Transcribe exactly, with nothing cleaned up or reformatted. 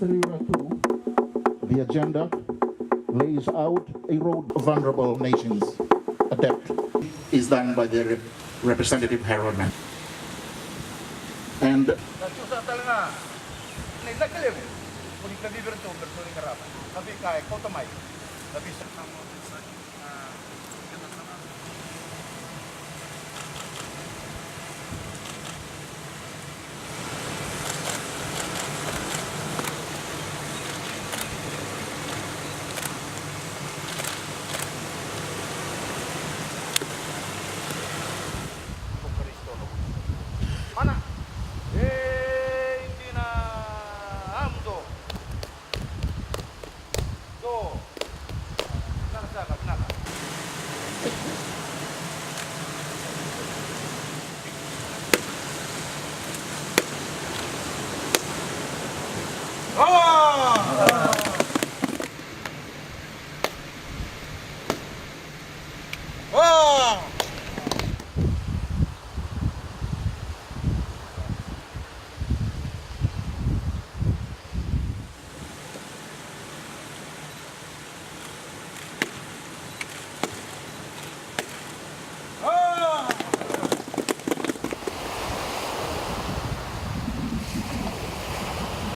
Three two, the agenda lays out a road vulnerable nations adapt is done by the rep- representative Harold Mann. And Na tiusa tale ga na inaki levu ko ni kacivi iratou me ratou ni qarava na veika e kauta mai na veisau.